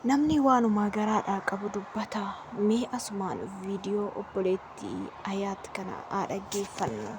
Namni waanuma garaadhaa qabu dubbata. Mee asumaan viidiyoo obboleettii Hayaat kana haa dhaggeeffannu.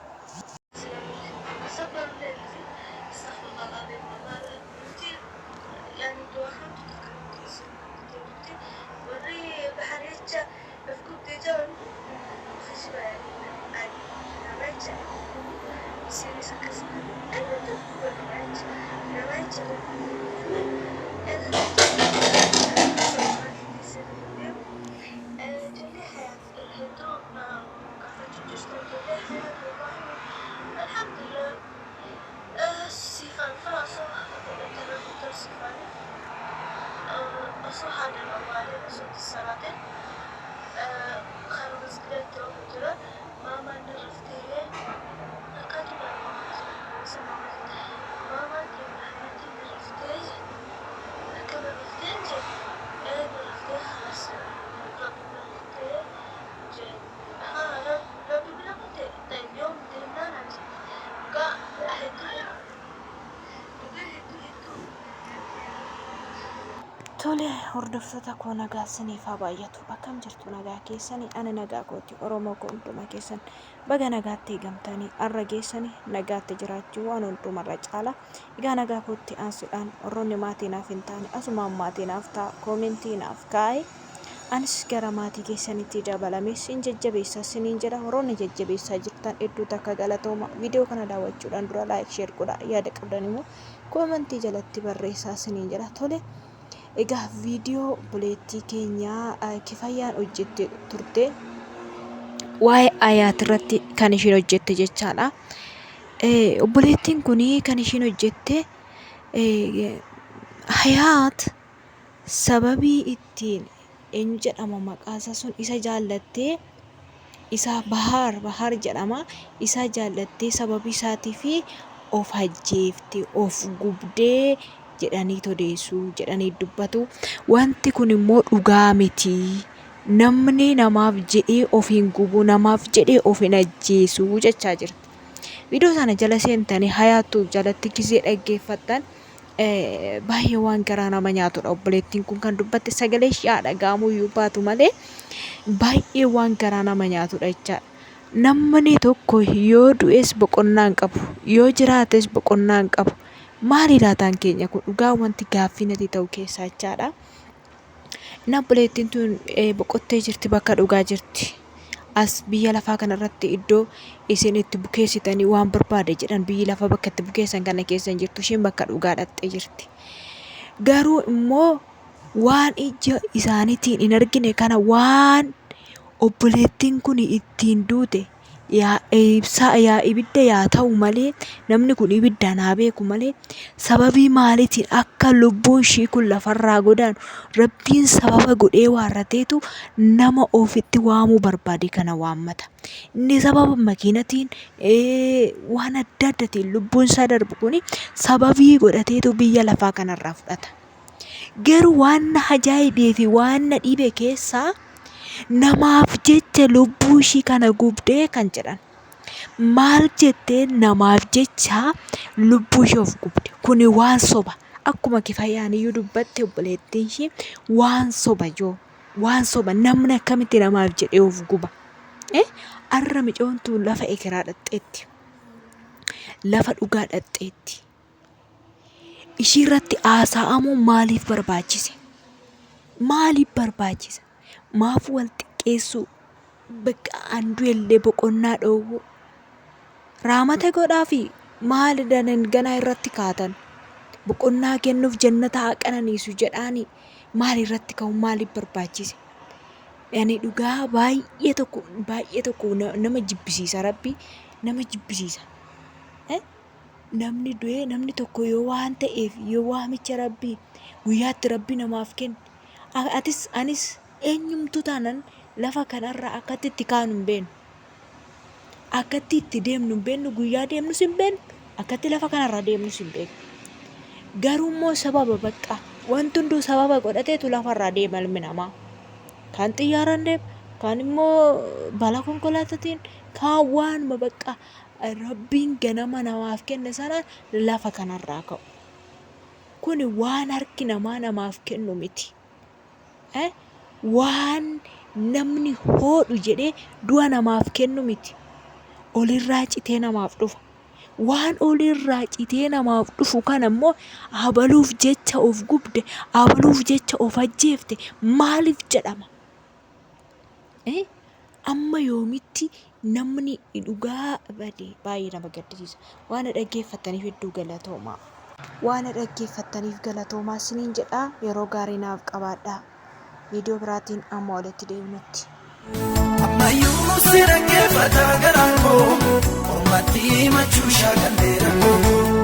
Tole hordoftoota koo nagaa isiniif haa baay'atu. Akkam jirtu nagaa keessanii? Ani nagaa kooti. Oromoo koo hunduma keessan baga nagaatti eegamtanii har'a geessanii nagaatti jiraachuu waan hundumarra caala. Egaa nagaa kootti aansuudhaan warroonni maatii naaf hin taane asumaan maatii naaf ta'a koomentii naaf kaa'e. Anis gara maatii keessanitti dabalamee sin jajjabeessa siniin jedha. Warroonni jajjabeessaa jirtan hedduu takka galatooma. Viidiyoo kana daawwachuudhaan dura laayik sheer godhaa. Yaada qabdan immoo koomentii jalatti barreessaa siniin jedha. Tole egaa viidiyoo obboleettii keenyaa Kifayyaan hojjette turte waa'ee Ayaat irratti kan ishiin hojjette jechaadha. Obboleettiin kun kan ishiin hojjette Hayaat Sababii ittiin eenyu jedhama maqaa isaa sun isa jaallattee isa Bahaar Bahaar jedhama isa jaallattee sababii isaatiif of ajjeefte of gubdee jedhanii odeessu jedhanii dubbatu. Wanti kun immoo dhugaa miti. Namni namaaf jedhee of hin gubu namaaf jedhee of hin ajjeesu jechaa jirti. Viidiyoo sana jala seentanii hayaattuu jalatti gizee dhaggeeffattan baay'ee waan garaa nama nyaatudha. Obboleettiin kun kan dubbatte sagalee ishee haa dhaga'amuu iyyuu baatu malee baay'ee waan garaa nama nyaatudha jechaadha. Namni tokko yoo du'es boqonnaa hin qabu, yoo jiraates boqonnaa hin qabu. Maali laataan keenya kun dhugaa wanti gaaffii natti ta'u keessaa jechaadha. Inni obboleettiin tun boqottee jirti bakka dhugaa jirti. As biyya lafaa kanarratti iddoo isin itti bukeessitanii waan barbaade jedhan biyyi lafaa bakka itti bukeessan kana keessa hin jirtu. Isheen bakka dhugaa dhaqxee jirti. Garuu immoo waan ija isaaniitiin hin argine kana waan obboleettiin kun ittiin duute Yaa ibsaa yaa ibidda yaa ta'u malee namni kun ibiddaan haa beeku malee sababii maaliitiin akka lubbuun ishii kun lafarraa godaanu rabbiin sababa godhee waarrateetu nama ofitti waamuu barbaade kana waammata. Inni sababa makiinatiin waan adda addaatiin lubbuun isaa darbu kun sababii godhateetu biyya lafaa kanarraa fudhata. Garuu waan na ajaa'ibee fi waan na dhibe keessaa namaaf jecha lubbuu ishii kana gubdee kan jedhan. Maal jettee namaaf jecha lubbuu ishee of gubde. Kuni waan soba. Akkuma Kifayyaan iyyuu dubbatte obboleettiin ishii waan soba joo. Waan soba namni akkamitti namaaf jedhee of guba. Arra micoon tun lafa ekeraa dhaqxeetti. Lafa dhugaa dhaqxeetti. Ishii irratti haasa'amuun maaliif barbaachise? Maaliif barbaachisa? Maaf wal xiqqeessuu? Bakka an du'ellee boqonnaa dhoowwuu? Raamata godhaafi maali danan ganaa irratti kaatan? Boqonnaa kennuuf jannata haa qananiisu jedhaani maali irratti ka'uun maaliif barbaachise? Ani dhugaa baay'ee tokko baay'ee tokko nama jibbisiisa rabbi nama jibbisiisa. Namni du'ee namni tokko yoo waan ta'eef yoo waamicha rabbii guyyaatti rabbi namaaf kenne atis anis eenyumtuu taanan lafa kanarraa akkatti itti kaanu hin beeknu. Akkatti itti deemnu hin beeknu guyyaa deemnus hin beeknu akkatti lafa kanarraa deemnus hin beeknu. Garuu immoo sababa bakka wanti hunduu sababa godhateetu lafarraa deema ilmi namaa. Kaan xiyyaaraan deema, kaan immoo balaa konkolaataatiin, kaan waanuma bakka Rabbiin ganama namaaf kenne sana lafa kanarraa ka'u. Kuni waan harki namaa namaaf kennu miti. Waan namni hoodhu jedhee du'a namaaf kennu miti. Olirraa citee namaaf dhufa. Waan olirraa citee namaaf dhufu kana immoo abaluuf jecha of gubde, abaluuf jecha of ajjeefte maaliif jedhama? Amma yoomitti namni dhugaa bade baay'ee nama gaddisiisa. Waan na dhaggeeffattaniif hedduu galatoomaa. Waan na dhaggeeffattaniif galatoomaa isiniin jedha. Yeroo gaarii naaf qabaadhaa. Viidiyoo biraatiin amma walitti deebinutti. Ammayyuu si dhaggeeffata garaan koo, ormatti himachuu shaakallee rakkoo.